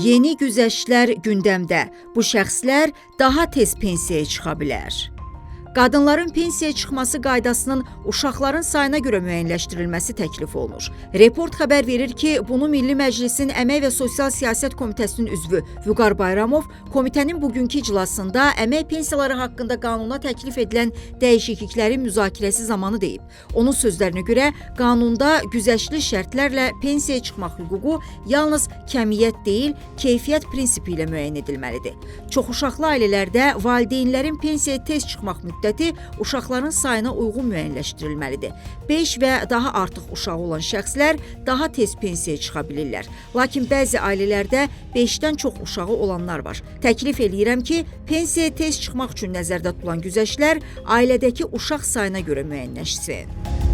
Yeni güzəştlər gündəmdə. Bu şəxslər daha tez pensiyaya çıxa bilər. Qadınların pensiyaya çıxması qaydasının uşaqların sayına görə müəyyənləşdirilməsi təklif olunur. Report xəbər verir ki, bunu Milli Məclisin Əmək və Sosial Siyasət Komitəsinin üzvü Vüqar Bayramov komitənin bugünkü iclasında əmək pensiyaları haqqında qanuna təklif edilən dəyişikliklərin müzakirəsi zamanı deyib. Onun sözlərinə görə qanunda güzəştli şərtlərlə pensiyaya çıxmaq hüququ yalnız kəmiyyət deyil, keyfiyyət prinsipi ilə müəyyən edilməlidir. Çoxuşaqlı ailələrdə valideynlərin pensiyaya tez çıxmaq müddəti uşaqların sayına uyğun müəyyənləşdirilməlidir. 5 və daha artıq uşağı olan şəxslər daha tez pensiyaya çıxa bilirlər. Lakin bəzi ailələrdə 5-dən çox uşağı olanlar var. Təklif eləyirəm ki, pensiyaya tez çıxmaq üçün nəzərdə tutulan güzəştlər ailədəki uşaq sayına görə müəyyənləşsin.